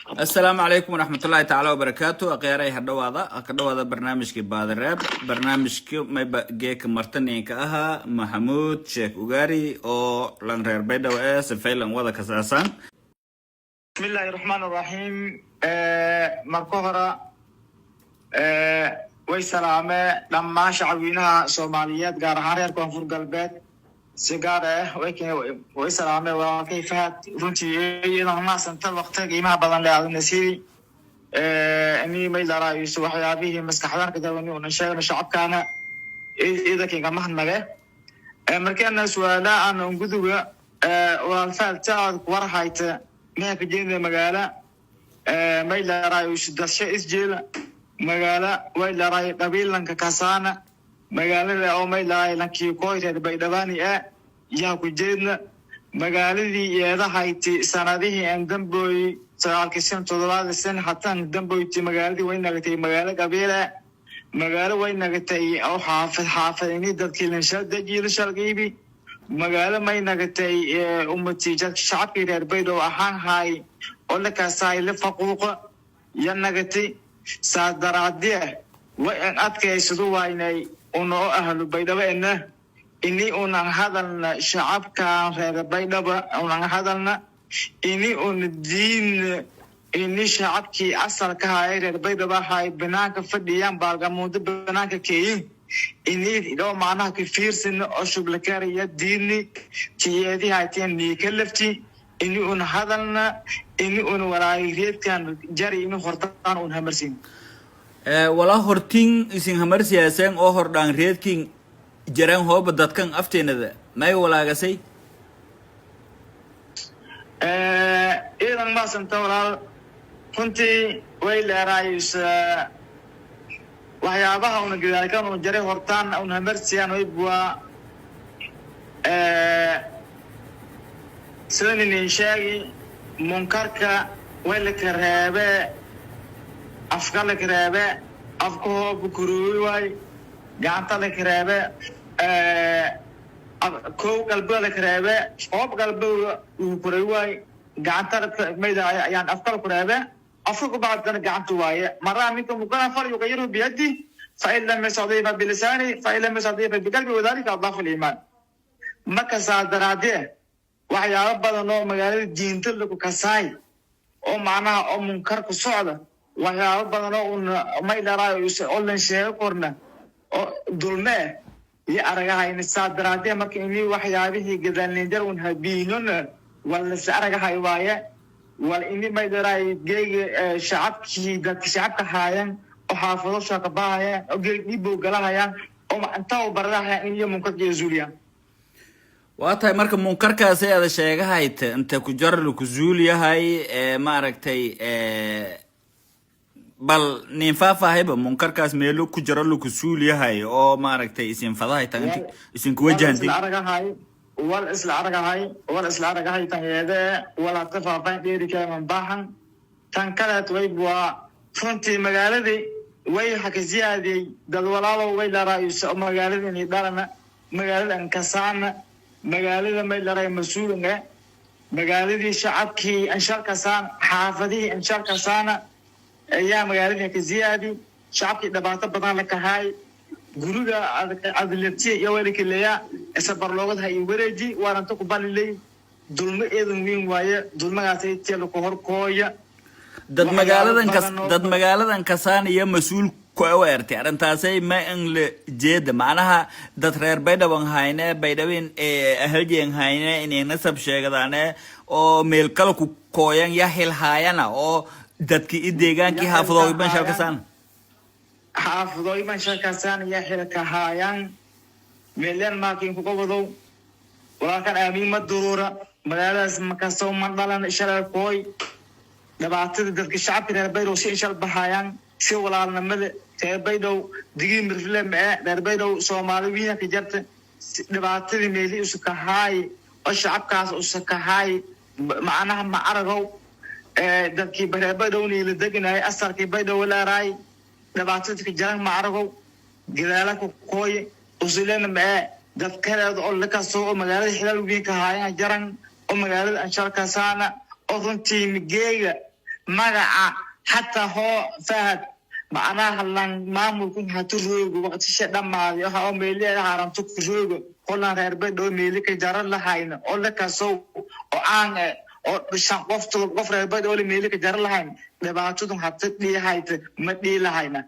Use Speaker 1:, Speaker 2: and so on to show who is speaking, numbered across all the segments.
Speaker 1: Asalaamu calaykum waraxmatullaahi tacaala wabarakaatu. Akhyaarey, hadhawaada, ka dhawaada barnaamijkii Baadireeb. Barnaamijki mayba geeka martaniinka ahaa Maxamuud Sheekh Ugaari oo lan reer Baydhabo ee sifaylan wada kasaasaan.
Speaker 2: Bismillahi raxmaan raxiim. Marka hore way salaamee dhammaan shacabweynaha Soomaaliyeed, gaar ahaan reer Koonfur Galbeed. Si gaar ah way salaamee walaalkay Fahad. Runtii iyadan maasanta waqti qiimaha badan le adna siidi ini may laraayiso waxyaabihii maskaxdan kadawani una sheegno shacabkaana iidankinga mahadnage. Markaana su-aala aan unguduga, walaal Fahad, si aad kuwar hayta maha ka jeeda magaala may laraayiso dashe isjeela magaala way laraay qabiilanka kasaana magaalada oo may laraay lankii koy reer Baydhabaani ah yaa ku jeedna. Magaaladii eedahayti sanadihii aan dambooy, 9-kii san, 7-aadii san hataan damboyti, magaaladii way nagatay magaalo qabiile. Magaalo way nagatay oo xaafad xaafad ini dadkii lanshaldajiilo shalqiibi. Magaalo may nagatay ummati shacabkii reer Baydhabo ahaan haay oo la kasaay la faquuqa ya nagatay. Saas daraadie way an adkaysadu waynay una oo ahlu Baydhabo ena ini unan hadalna shacabkan reer Baydhaba, unan hadalna ini una diidna ini shacabkii asalka haay reer Baydhabo ahaay banaanka fadhiyaan, baalgamuudo banaanka keeyin, ini oo macnaha ka fiirsina oo shublakariya diidni tiyeedii hayteen niika lafti ini una hadalna ini una walaayi reedkan jari ini hortaan un hamarsin.
Speaker 1: Walaa hortin isin hamarsiyaaseen oo hordhaan reedkin jareen hooba dadkan afteenada may walaagasay?
Speaker 2: Iidan maasanta, walaal. Runtii way leeraayis waxyaabaha una gadaalkan una jaray hortaan una hamarsiyan waa sida ninin sheegi munkarka way laka reebe, afka laka reebe, afka hooba kurooyi waay, gacanta laka reebe, kow qalbiga laka reebe, hoob qalbiga uu kuray waay, gacanta mayda ayaan afka laku reebe, afka kubacdana gacanta waaye. Maraa minkum munkaran falyuqayirhu biyadi, fain lam yastadic fa bilisani, fain lam yastadic fa biqalbi, wadalika adcafu liimaan. Marka saa daraadee waxyaabo badan oo magaalada diinta lagu kasaay oo macnaha oo munkar ku socda, waxyaabo badan oo una may dharaayo oo lan sheego korna oo dulme iyo aragahayna. Saa daraadee marka ini waxyaabihii gadaalninjar un habiinona walase aragahay waaye, wal ini may dharaayo geega shacabkii dadka shacabka haayan oo xaafado shaqabahayaan oo geeg dhiibow galahayaan oo intaa baradahayaan in iyo munkarka iyo zuuliyaan.
Speaker 1: Waa tahay. Marka munkarkaasi ada sheegahayta inta ku jar laku zuul yahay maaragtay, bal nin faahfaahayba munkarkaas meelo ku jaro laku suul yahay oo maaragtay isin fadahayta isinku wajahanti.
Speaker 2: Aragahay, wal isla aragahay, wal isla aragahay. Tan yeede wal hata faahfaahin dheeri kalaman baahan. Tan kaleet way waa runtii magaaladii way xakasiyaadiyey dad walaalow way laraayiso magaaladii dhalana, magaalada ankasaana, magaalada may laray mas-uulinga, magaaladii shacabkii anshalkasaan, xaafadihii anshalkasaana ayaa magaaladii ka ziyaadi. Shacabkii dhibaato badan la kahaay, guriga adlabtiya iyo welikaleya isabarloogadaha iyo wareeji waaranta ku baliley. Dulmo eedan weyn waaye, dulmagaasay tiya laku horkooya.
Speaker 1: Dad magaaladan kas dad magaaladan kasaan iyo mas-uul ku ertay arrintaasay ma in la jeeda, macnaha dad reer Baydhaban hayne, Baydhabin ahaljeen hayne, inay nasab sheegadaane oo meel kale ku kooyan ya hilhaayana oo dadki i deegaankii xaafadoogiban shalkasaan.
Speaker 2: Xaafadooyiban shalkasaan iyo xilka haayaan meeleen maakin kuqabadow. Walaalkan aamiin ma duruura magaaladaas makasoo ma dhalan shalay kooy. Dhibaatada dadka shacabka reer Baydhow si inshal bahayaan si walaalnimada reer Baydhow digii mirfle mae reer Baydhow Soomaali wiina ka jarta. Dhibaatadii meeli usu kahaay oo shacabkaas usu kahaay macnaha ma aragow dadkii reer Baydhow niila deganayay asalkii Baydhow leeraay dhibaatada ka jaran ma aragow gadaala ku kooye usulena mae dad kaleed oo lakasoo oo magaalada xilaal wiin ka haayaan jaran oo magaalada anshalkasaana oo runtii migeega. Magaca xataa hoo Fahad, macnaha lan maamulku hatu roogo waqtisha dhammaaday waxa oo meeliheeda haranto ku roogo holan reer Baydhabo meeli ka jaran lahayna oo la kasow oo aan oo shan qof, 10 qof reer Baydhabo la meeli ka jaran lahayn, dhibaatadu hata dhiihayta ma dhii lahayna.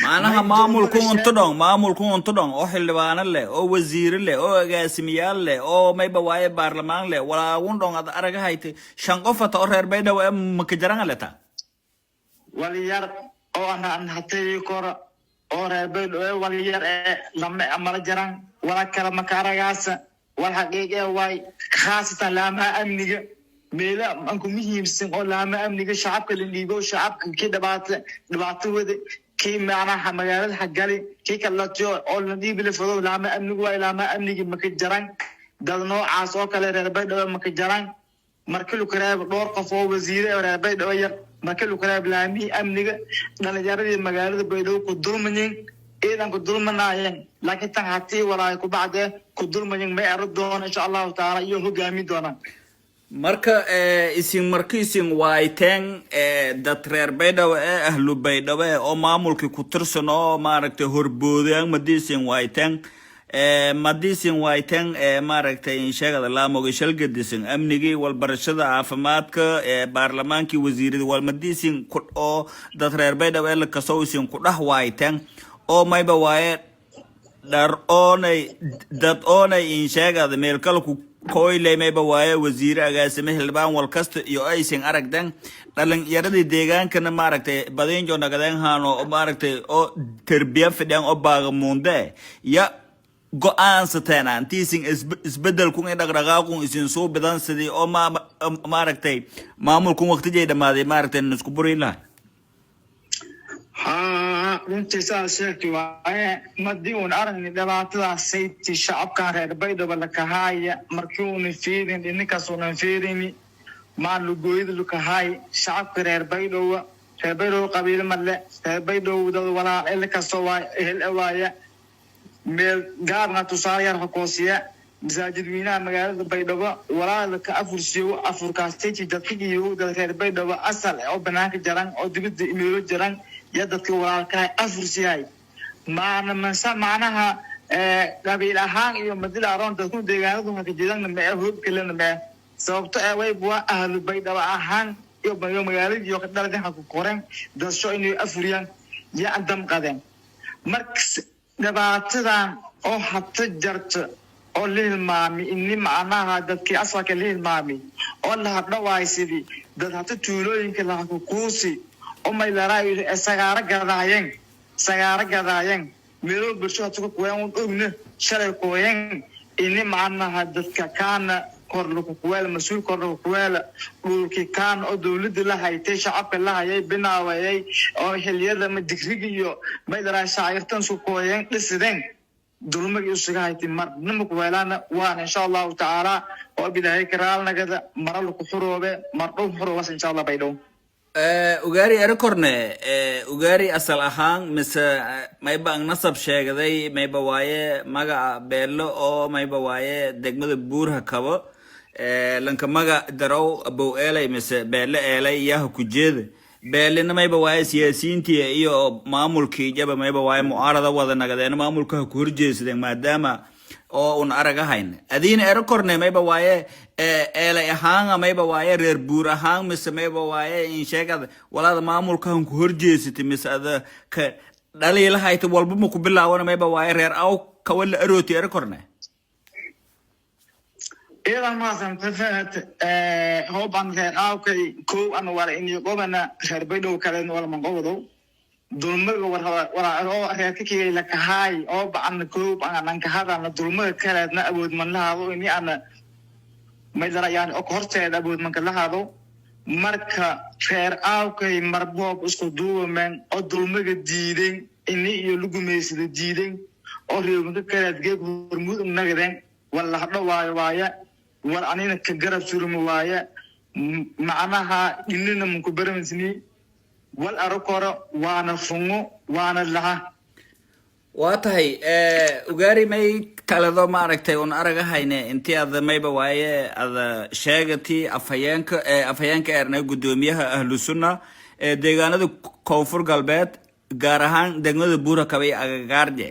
Speaker 1: Macnaha maamulku unto dhon, maamulku unto dhon oo xildhibaano leh oo wasiiro leh oo agaasimiyaal leh oo mayba waaye baarlamaan leh, walaagun dhon ad aragahayte, shan qof hata oo reer Baydhabo ee makajaranga leta.
Speaker 2: Waliyar oo an hatay koro oo reer Baydhabo waliyar ee lama mala jaran, wala kala makaaragaasa wal xaqiiq ee waay, khaasatan laamaha amniga, meela anku muhiimsan oo laamaha amniga shacabka la dhiibo, shacabka kii dhibaato dhibaato wada, kii macnaha magaalada hagali, kii kalatiyo oo la dhiibi la fodo, laamaha amnigu waay. Laamaha amniga maka jaran dad noocaas oo kale reer Baydhabo maka jaran. Markii lu kareebo dhowr qof oo wasiire oo reer Baydhabo yar, markii lu kareebo laamihii amniga, dhalinyaradii magaalada Baydhabo ku dulmayin, ciidan ku dulmanaayeen, laakiin tan hatii walaay ku bacdee ku dulmayin may ero doona, insha Allahu tacaala, iyo hogaami doonaan.
Speaker 1: Marka isin marka isin waayteen dad reer Baydhabo ee ahlu Baydhabo ee oo maamulkii ku tirsan oo maaragtay horboodeen, madii isin waayteen, madii isin waayteen, maaragtay insheegada laamoga shalgadisan, amnigii, walbarashada, caafimaadka, baarlamaankii, wasiirada, wal madii isin ku oo dad reer Baydhabo ee lakasow isin ku dhah waayteen oo mayba waaye dhar oonay dad oonay insheegada meel kale ku koyle, mayba waaye wasiire, agaasime, xildhibaan, wal kasta iyo aysan aragden, dhalinyaradii deegaankana maaragtay badinjo nagadeen haano oo maaragtay oo terbiya fidhan oo baagamuunde ya go-aansateen antiisin isbedelkun in dhaqdhaqaaqun isin suu bidan sidii oo ma maaragtay maamulkun waqtijay dhamaaday maaragtay nisku burin lahay.
Speaker 2: Haa, runtii saas sheegti waaye. Madii uun aragni dhibaatadaas sayti shacabkan reer Baydhabo lakahaaya, markii una fiirin dhinninkaas unan fiirini maa lugooyada lukahaay shacabka reer Baydhabo. Reer Baydhabo qabiilo male, reer Baydhabo dad walaal ele kastoo waay, ehel waaya. Meel gaarna tusaale yar hakoosiya, masaajid weynaha magaalada Baydhabo walaala ka afursiyo, afurkaas sayti dadka iyo dad reer Baydhabo asal oo banaanka jaran oo dibadda meelo jaran iyo dadka walaalkahay afursiyahay maana mase macnaha qabiil ahaan iyo madila aroon dadku deegaanadu hakajeedana mee hoobkalena mee sababto ee wayb waa ahlu Baydhabo ahaan iyo magaaladii iyo dhaladin ha ku koreen dadsho inay afuriyaan yaa damqadeen. Marka dhibaatadan oo hata jarta oo la hilmaami ini macnaha dadkii asalka la hilmaami oo la hadhawaay sidii dad hata tuulooyinka lahakukuusi oo maylaraayo sagaaro gadaayeen, sagaaro gadaayeen, meelo bulsho hata ku kuween un ogna shalay kuween, ini macnaha dadka kaana kor lakukuweela, mas-uul kor lakukuweela, dhulkii kaana oo dowladda la haytay, shacabka la hayay, binaawayay oo xiliyada ma digriga iyo maylaraa shaacirtan isku kooyeen dhisideen, dulmagii usuga haytay marnama kuweelaana waana, insha Allahu tacaala, oo bilaahay karaalnagada mara laku xuroobe, mardhow xuroobas, insha Allah, Baydhow.
Speaker 1: Ugaari erikorne, ugaari asal ahaan mise mayba ang nasab sheegday, mayba waaye magaca beelo oo mayba waaye degmada Buurha Kabo, lanka maga darow abow eelay mise beele eelay iyaha kujeeda, beelina mayba waaye siyaasiyiintii iyo maamulkii jaba mayba waaye mucaarada wada nagadeena, maamulka ha ku horjeesadeen, maadaama oo un aragahayn adiina erikorne, mayba waaye eelay ahaan, mayba waaye reer buur ahaan, mise mayba waaye in sheegada walaada maamulkahan ku horjeesatay mise ada ka dhaliilahayta walba ma ku bilaawana, mayba waaye reer aw kawa la arooti erikorne.
Speaker 2: Iyadan maasanta Fahad. Hooban reer aawkay kow ana wala ini qobana reer Baydhow kalen wala manqobodow dulmaga war oo reerka kigay lakahaay oo bacana kow ana kahadana dulmaga kaleedna awood man lahaado ini ana maydarayaan ok horteeda awood manka lahaado. Marka reer aawkay marboob isku duubameen oo dulmaga diideen ini iyo lugumaysada diideen oo reebanka kaleed geeg hormuud nagadeen, wala hadho waayo waaya war anina ka garab surumi waaya, macnaha dhinina manku baramansni wal aro koro waana fungo waana laha.
Speaker 1: Waa tahay, Ugaari, may kalado maaragtay un aragahayne intii ada mayba waaye ada sheegati afhayeenka erna guddoomiyaha Ahlu Sunna ee deegaanada Koonfur Galbeed, gaar ahaan degmada Buurakaba iyo agagaarje,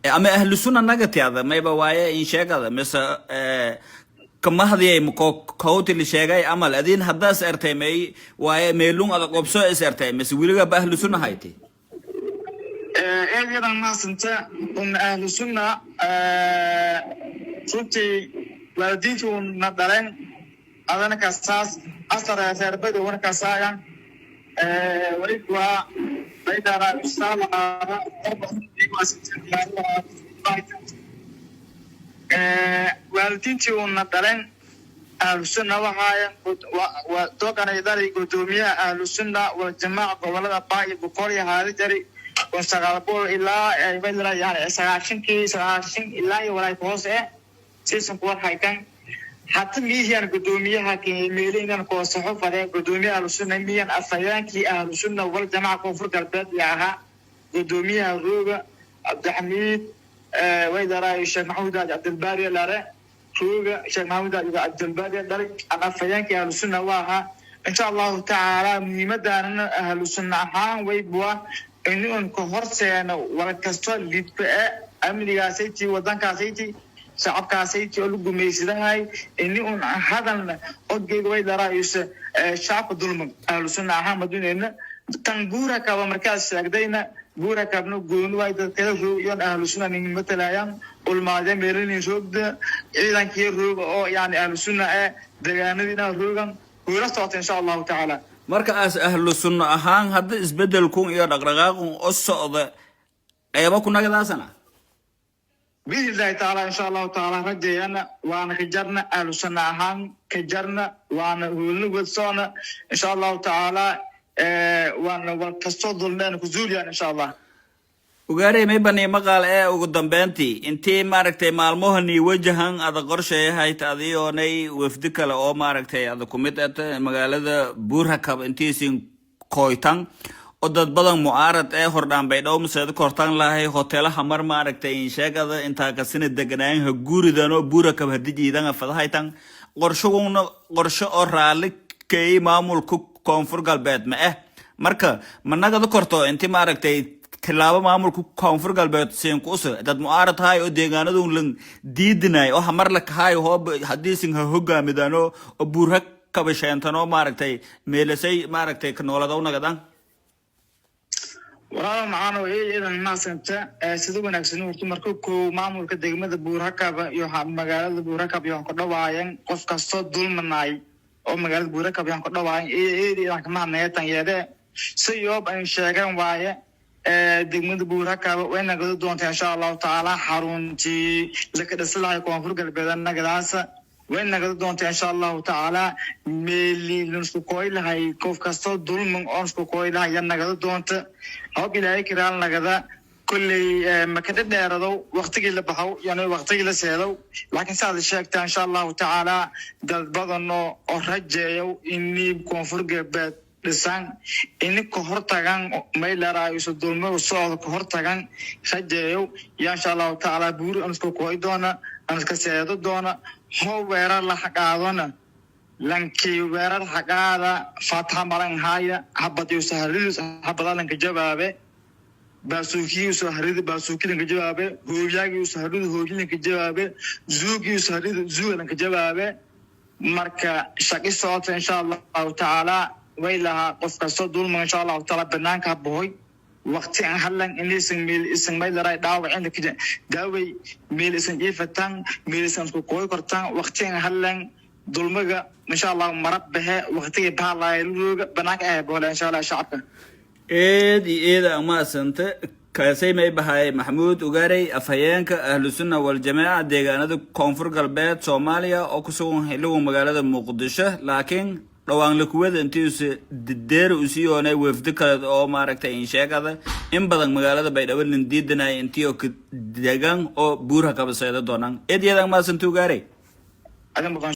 Speaker 1: ama Ahlu Sunna nagati ada mayba waaye in sheegada mise kamahadiyay mako kowti sheegay amal adin haddaas ertay, may waaye meelung ada qobso is ertay mise weligaba Ahlu Sunna hayti?
Speaker 2: Eedadan mahadsanta. Un Ahlu Sunna runtii waalidiintii una dhaleen adana kasaas asar reerbadi wana kasaayan wali waa maydara usalaara. Waalidiintii una dhaleen Ahlu Sunna waxaayan doganay dhalay guddoomiyaha Ahlu Sunna Waljamaaca gobolada Baa iyo Boqol iyo haadi jari 1900 ilaa yani 90-kii, 90 ilaa iyo walaay hoos eh season kuwa haytan. Hata miihiyan guddoomiyaha meelinan koosaxo fade guddoomiyaha Ahlu Sunna miyan afhayeenkii Ahlu Sunna Waljamaaca Koonfur Galbeed iyo ahaa guddoomiyaha rooga Cabdixamiid waydaraayo Sheekh Maxamuud Aaji Cabdilbaari lare rooga Sheekh Maxamuud Aaji Cabdilbaari dhalay an afhayeenkii Ahlu Sunna waa ahaa. Insha Allahu tacaala muhiimadaanana Ahlu Sunna ahaan waybua in un ka horseeno wal kasto lidka e amnigaasaytii, wadankaasaytii, shacabkaasayti oo la gumaysadahay ini un hadalna odgeyga way daraayuse shacabka dulman Ahlu Sunna ahaan maduneyna. Tan Buura Kaba markaas sheegdayna, Buura Kabna gooni waay, dadkala roog iyon Ahlu Sunna nin matalayaan ulmaade meelinin roogda ciidankii rooga oo yani Ahlu Sunna ee deegaanadiina roogan guula socota insha Allahu tacaala.
Speaker 1: Marka aas Ahlu Sunno ahaan hadda isbedelkun iyo dhaqdhaqaaqun o socda qeybo ku nagadaasana?
Speaker 2: Biidni Illahi tacaala, insha Allahu tacaala rajeeyana waana ka jarna, Ahlu Sunna ahaan ka jarna, waana hoolna wadsoona insha Allahu tacaala, waana wal kastoo dulmeen ku zuuliyaan insha Allah.
Speaker 1: Ugaarey, may bani maqaal ee ugu dambeyntii intii maaragtay maalmohani wajahan ada qorsheeyahayd adiyoonay wafdi kale oo maaragtay ada kumid eta magaalada Buurhakab intiisin koytan oo dad badan mucaarad ee hordhaan Baydhabo maseeda kortan lahay hoteelaha mar maaragtay insheegada intaa kasina deganaayan ha guuridan oo Buurakab hadijiidan fadahaytan qorshaguna qorshe oo raalli keeyey maamulka Koonfur Galbeed ma eh. Marka ma nagada korto inti maaragtay tilaabo maamulka Koonfur Galbeed siinkuuse dad mucaarad haay oo deegaanadu lan diidinay oo hamar la kahaay hoob hadiisin ha hogaamidano oo Buurha kabasheentan oo maaragtay meelasay maaragtay ka nooladaw nagadan?
Speaker 2: Walaalo macaano, iidan maasanta. Sida wanaagsan horta marka koo maamulka degmada Buurakaba iyo magaalada Buurakab iyo ku dhawaayan qof kastoo dulmanaay oo magaalada Buurakab yaan ku dhawaayan iidan kama hadnaya tanyeede si yoob ay sheegan waaye. Degmada Buurakaba way nagada doontaa insha Allahu tacaala xaruntii laka dhisi lahay Koonfur Galbeed nagadaasa way nagada doontaa insha Allahu tacaala. Meeli lansku kooy lahay qof kastoo dulman oon isku kooy lahay ya nagada doonta hoob Ilaahay kiraal nagada. Kolley makadha dheeradow waqtigii la baxow yani waqtigii la seedow, laakiin saad sheegtaa insha Allahu tacaala dad badanoo oo rajeeyow inii Koonfur Galbeed dhisan ini ka hortagan maylaraayo isu dulmo socda ka hortagan rajeeyow ya insha Allahu tacaala buuri aan isku kooy doona aan iska seedo doona. Hoo weerar la xaqaadona, lankii weerar xaqaada faataha malan haaya habad iyo saharidus habada lanka jawaabe, baasuukii usoo harida baasuuki lanka jawaabe, hooyaagii usoo haridu hooyi lanka jawaabe, zuugii usoo haridu zuuga lanka jawaabe. Marka shaqi socota insha Allahu tacaala way lahaa qof kastoo dulma insha Allahu tacaala banaanka bohoy waqti aan hadlan inaysan meel isan maylaray dhaawacin kija daaway meel isan jiifatan meel isan isku kooy kortaan waqti aan hadlan dulmiga insha Allah marab bahe waqtigii bahalaya rooga banaanka ah boole insha Allah shacabka.
Speaker 1: Eed iyo eeda amaasante. Kaasay may bahay Maxamuud Ugaarey, afhayeenka Ahlu Sunna Waljamaaca deegaanada Koonfur Galbeed Soomaaliya oo ku sugan xiligu magaalada Muqdisho, laakiin dhowaan lakuwada intiisa deer usiyoonay wafdi kale oo maaragtay insheegada in badan magaalada Baydhabo lindiidanay intii oo ka degan oo Buurha kabaseeda doonaan. Eed iyo eeda amaasante, Ugaarey.
Speaker 2: Adin mudan.